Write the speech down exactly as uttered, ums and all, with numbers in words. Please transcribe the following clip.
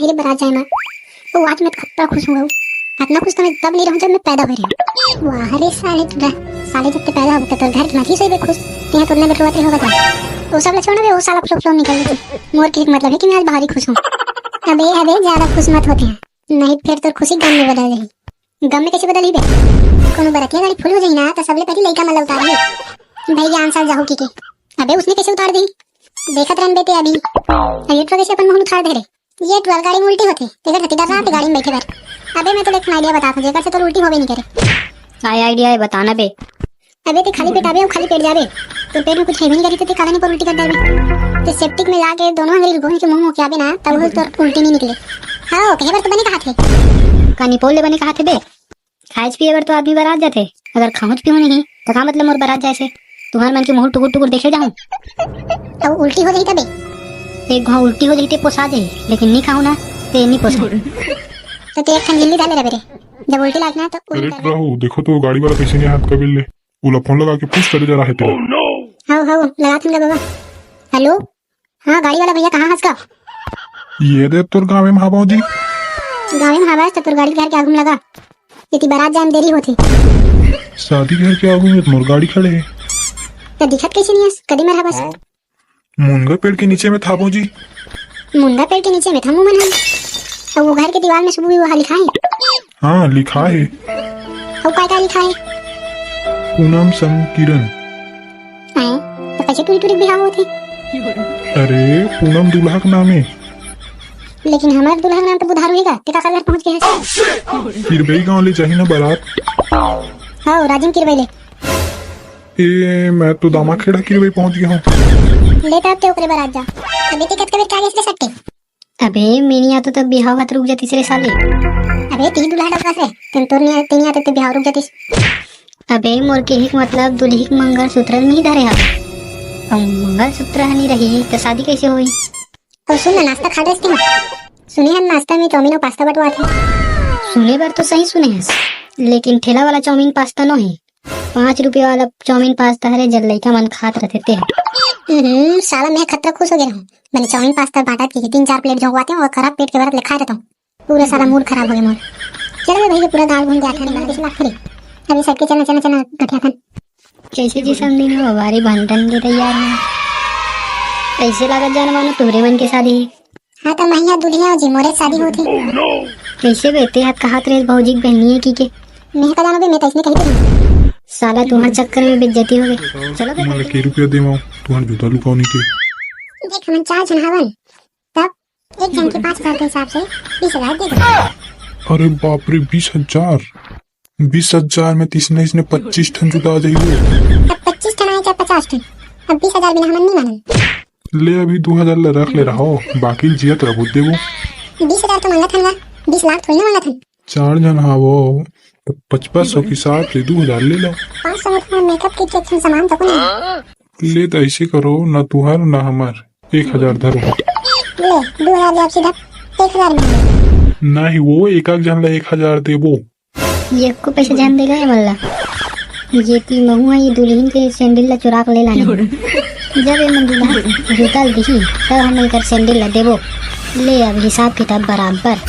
ये बारात जाए मा, वो आज मैं खतरा खुश हूँ। इतना खुश तो मैं तब नहीं रहूँ जब मैं पैदा हो रही हूँ। वाह रे साले, तू रह। साले, जब ते पैदा हो तो तोर घर की माथी सोई बे खुश। ते तो उतने बेर रोवत रहे होगा। वो सब ला छोड़ बे, वो साला फ्लो फ्लो निकल गई। मोर के एक मतलब है कि मैं आज भारी खुश हूँ। अबे, अबे, ज्यादा खुश मत होते हैं, नहीं फिर तोर खुशी गम में बदल जाही। गम में कैसे बदल ही बे? कोनो बरतिया गाड़ी फुल हो जाही ना, तो सबले पहले लइका मन ला उतारही। भैया आन साल जाहू की के। अबे, उसने कैसे उतार दी? देखत रहन बेटे अभी। अरे, ये तो कैसे अपन मुंह उतार दे रे? ये ट्वेल्व गाड़ी में उल्टी होथे, तेकर सेती डर्राथे गाड़ी में बैठे बर। अबे मैं तो एक आइडिया बताथंव, जेकर से तोर उल्टी होबे नहीं करे। काय आइडिया है, बताना बे। अबे ते खाली पेट आबे अउ खाली पेट जाबे, तोर पेट में कुछ है भी नहीं करी, तो ते काला नहीं पर उल्टी कर देबे। ते सेप्टिक में जाके दोनों अंगरी घुस के मुंह मुंह के आबे ना, तब वो तोर उल्टी नहीं निकले। हाँ, कहे बर तो बने कहाथे। का निपोल ले बने कहाथे बे? खाए पिए बर तो आदमी बरात जाथे, अगर खाहूं पीहूं नहीं, त का मतलब मोर बरात जाए से? तुहर मन के मुंह टुकुर टुकुर देखे जाहूं। अउ उल्टी हो जाही तबे? एक घाव उल्टी हो जाही ते पोसा जाही, लेकिन नी खाहूं ना, ते नी पोसा। तो ते एक ठन झिल्ली डाले रहे रे, जब उल्टी लागना तो उल्टी अरे करना। राहु, देखो तो गाड़ी वाला कैसे नहीं हाथ कबीर ले, ओला फोन लगा के पूछ करे जा रहा है तेरा। हव, हव, लगा थन गा बाबा। हेलो, हाँ, गाड़ी वाला भैया, कहाँ हस गा? ये दे तोर गाँव में हावंव जी। गाँव में हावस त तोर गाड़ी घर के आगू में लगा। एती बारात जाए में देरी होथे। शादी घर के आगू में मोर गाड़ी खड़े हे। त दिखत कैसे नहीं हस? कदी मेर हावस? मुनगा पेड़ के नीचे में थावंव जी। मुनगा पेड़ के नीचे में था मुमन हम। अउ वो घर के दीवार में सुबह वो लिखा है। हाँ, लिखा है। अउ काय काय लिखा है? पूनम संग किरण। हैं? त कैसे टूरी टूरी बिहाव होथे? अरे, पूनम दूल्हा के नाम है। लेकिन हमार दूल्हा के नाम तो बुधारू हे गा, ते का कर घर पहुंच गए हस? किरबई गांव ले जाही ना बारात। हाँ, राजिम किरबई ले। ए, मैं तो दामा खेड़ा किरबई पहुंच गया हूँ। ले तब ते ओकरे बारात जा। अबे ते कतका बेर के आगे से सट्टे? अबे, मिनी आतो तब बिहाव हाथ रुक जातिस रे साले। अबे, ती दूल्हा डबकास रे, तेन तोर नहीं, ते नहीं आते ते बिहाव रुक जातिस। अबे, मोर के हिक मतलब दुल्ही के मंगलसूत्र नहीं धरे हवे। अउ मंगलसूत्र ह नहीं रही, त शादी कैसे होई? अउ सुन ना, नाश्ता खा ड्रेस के ना? सुने हन नाश्ता में चाउमीन अउ पास्ता बंटवाथे। सुने बर तो सही सुने हस, लेकिन ठेला वाला चाउमीन पास्ता नो है। पाँच रुपया वाला चाउमीन पास्ता हरे, जब लइका मन खात रहते ते। हम्म, साला मैं खतरा खुश हो गया हूँ। मैंने चाउमीन पास्ता बांटत के तीन चार प्लेट झोंकवाते हैं और खराब पेट के भरत ले खाए रहता हूँ। पूरा साला मूड खराब हो गया मोर। चलो रे भैया, पूरा गाँव घूम के आते हैं, कैसे लगते रे? अभी सबके चलना, चलना, चलना, गठिया खान। कैसे जी समझी हो हमारे भंडन के तैयार हैं? कैसे लागत जान मानो तोरे मन के शादी है? हाँ, तो महिया दुल्हिया जी मोरे शादी होती। कैसे बे, ते हाथ कहात रहे भौजी के बहनी है की के? मैं का जानो बे, मैं तो इसने कही थी। साला तुम्हारे चक्कर में बेइज्जती हो गई। चलो बे, तुम्हारे के रुपया देवाओ, तुम्हारे जूता लुकाओ नहीं के। देख, हम चार जन हवन, तब एक जन के पाँच हजार के हिसाब से बीस हजार दे दो। अरे बाप रे, बीस हजार? बीस हजार में तीसने इसने पच्चीस ठन जूता आ जाही। अब पच्चीस ठन आए चाहे पचास ठन, अब बीस हजार बिना हमन नहीं मानन। ले अभी दो हजार ला रख ले रहो, बाकी जियत रहो देबो। बीस हजार तो मांगत हन गा, बीस लाख थोड़ी ना मांगत हन। चार जन हावो, तो पचपन सौ के हिसाब से दो हजार ले लो। पाँच सौ में तुम्हारा मेकअप किट के सामान तो नहीं। ले तो ऐसे करो, ना तुहार ना हमार, एक हजार धरो। ले, दो हजार ले, अब सीधा एक हजार में। नहीं, वो एक आध जन ला एक हजार देबो। ये को पैसे जान देगा ये मल्ला। ये ती महू है, ये दुल्हन के सैंडल ला चुरा के ले लाने। जब ये मन दूल्हा जूता दिही, तब हम एकर सैंडल ला देबो। ले, अब हिसाब किताब बराबर।